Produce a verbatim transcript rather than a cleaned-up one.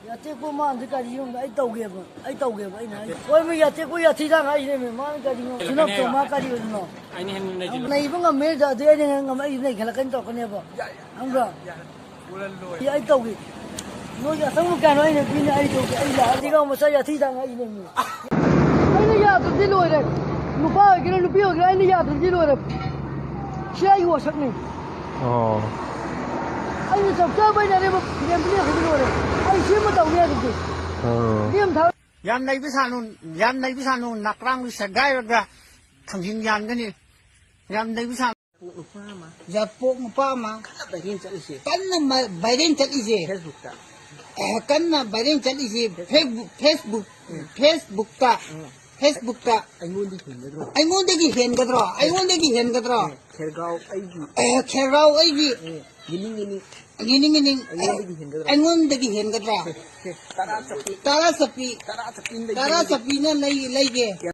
ꯌꯥꯇꯦꯛꯄ ꯃꯥꯟꯗꯤ ꯀꯔꯤ ꯌꯣꯟꯕ? ꯑꯩ ꯇꯧꯒꯦꯕ, ꯑꯩ ꯇꯧꯒꯦꯕ, ꯑꯩꯅ ꯍꯥꯏ꯫ ꯍꯣꯏ, ꯃꯤ ꯌꯥꯇꯦꯛꯄ ꯌꯥꯊꯤꯗꯥꯡ ꯍꯥꯏꯁꯤꯅꯦ, ꯃꯤ ꯃꯥꯅ ꯀꯔꯤꯅꯣ? ꯁꯤꯅꯞꯇꯣ ꯃꯥ ꯀꯔꯤ ꯑꯣꯏꯗꯅꯣ? ꯑꯩꯅ ꯍꯦꯟꯅ ꯅꯩꯁꯤꯜꯂꯨ꯫ ꯅꯩꯕ ꯉꯝꯃꯦ, ꯑꯗꯨ ꯑꯩꯅ ꯍꯦꯟꯅ ꯉꯝꯃꯦ, ꯑꯩ ꯅꯩꯈꯠꯂꯛꯀꯅꯤ ꯇꯧꯔꯛꯀꯅꯦꯕ꯫ ꯈꯪꯕ꯭ꯔꯥ? ꯑꯩ, ꯑꯩ ꯇꯧꯒꯦ꯫ ꯅꯣꯏꯒꯤ ꯑꯁꯪꯕ ꯀꯌꯥꯅꯣ ꯑꯩꯅ ꯄꯤꯅꯤ, ꯑꯩ ꯇꯧꯒꯦ, ꯑꯩ ꯂꯥꯛꯑꯗꯤ ꯉꯥꯎ ꯃꯆꯥ ꯌꯥꯊꯤꯗꯥꯡ ꯍꯥꯏꯁꯤꯅꯦ, ꯃꯤ꯫ ꯑꯩꯅ ꯌꯥꯗ꯭ꯔꯗꯤ ꯂꯣꯏꯔꯦ꯫ ꯅꯨꯄꯥ ꯑꯣꯏꯒꯦꯔꯥ, ꯅꯨꯄꯤ ꯑꯣꯏꯒꯦꯔꯥ, ꯑꯩꯅ ꯌꯥꯗ꯭ꯔꯗꯤ ꯂꯣꯏꯔꯦ꯫ ꯁꯤ ꯑꯩꯒꯤ ꯋꯥꯁꯛꯅꯤ꯫ ꯑꯣ꯫ ꯑꯩꯅ ꯆꯞ ꯆꯥꯕ ꯑꯩꯅ ꯑꯔꯦꯝꯕ ꯐꯤꯔꯦꯝ ꯄꯤꯔꯛꯈ꯭ꯔꯗꯤ ꯂꯣꯏꯔꯦ꯫ ꯑꯩ ꯁꯤꯃ ꯇꯧꯅꯤ ꯍꯥꯏꯕꯗꯤ꯫ ꯑꯣ꯫ ꯂꯦꯝ ꯊꯥ- ꯌꯥꯝ ꯅꯩꯕ ꯁꯥꯅꯨ, ꯌꯥꯝ ꯅꯩꯕ ꯁꯥꯅꯨ, ꯅꯀ꯭ꯔꯥꯡꯗꯨ ꯁꯦꯒꯥꯏꯔꯒ ꯊꯥꯡꯖꯤꯡ ꯌꯥꯟꯒꯅꯤ꯫ ꯌꯥꯝ ꯅꯩꯕ ꯁꯥꯅꯨ꯫ ꯅꯨꯄꯥ ꯑꯃ꯫ ꯌꯥꯄꯣꯛ ꯅꯨꯄꯥ ꯑꯃ꯫ ꯀꯟꯅ ꯚꯥꯏꯔꯦꯟ ꯆꯠꯂꯤꯁꯦ꯫ ꯀꯟꯅ ꯃ-, ꯚꯥꯏꯔꯦꯟ ꯆꯠꯂꯤꯁꯦ꯫ ꯐꯦꯁꯕꯨꯛꯇ꯫ ꯑꯦ, ꯀꯟꯅ ꯚꯥꯏꯔꯦꯟ ꯆꯠꯂꯤꯁꯦ꯫ ꯐꯦꯁꯕꯨꯛ, ꯐꯦꯁꯕꯨꯛ, ꯎꯝ꯫ ꯐꯦꯁꯕꯨꯛꯇ꯫ ꯎꯝ꯫ ꯐꯦꯁꯕꯨꯛꯇ꯫ ꯑꯩꯉꯣꯟꯗꯒꯤ ꯍꯦꯟꯒꯗ꯭ꯔꯣ? ꯑꯩꯉꯣꯟꯗꯒꯤ ꯍꯦꯟꯒꯗ꯭ꯔꯣ? ꯑꯩꯉꯣꯟꯗꯒꯤ ꯍꯦꯟꯒꯗ꯭ꯔꯣ? ꯑꯦ, ꯈꯦꯔꯒꯥꯎ ꯑꯩꯒꯤ꯫ ꯑꯦ, ꯈꯦꯔꯒꯥꯎ ꯑꯩꯒꯤ꯫ ꯎꯝ꯫ ꯌꯦꯅꯤꯡ ꯌꯦꯅꯤꯡ꯫ ꯌꯦꯅꯤꯡ ꯌꯦꯅꯤꯡ꯫ ꯑꯩꯉꯣꯟꯗꯒꯤ ꯍꯦꯟꯒꯗ꯭ꯔꯣ? ꯑꯩꯉꯣꯟꯗꯒꯤ ꯍꯦꯟꯒꯗ꯭ꯔꯣ? ꯁꯦ, ꯁꯦ, ꯇꯔꯥ ꯆꯠꯄꯤ꯫ ꯇꯔꯥ ꯆꯠꯄꯤ꯫ ꯇꯔꯥ ꯆꯠꯄꯤ ꯂꯩꯒꯦ꯫ ꯇꯔꯥ ꯆꯠꯄꯤꯅ ꯂꯩ-, ꯂꯩꯒꯦ꯫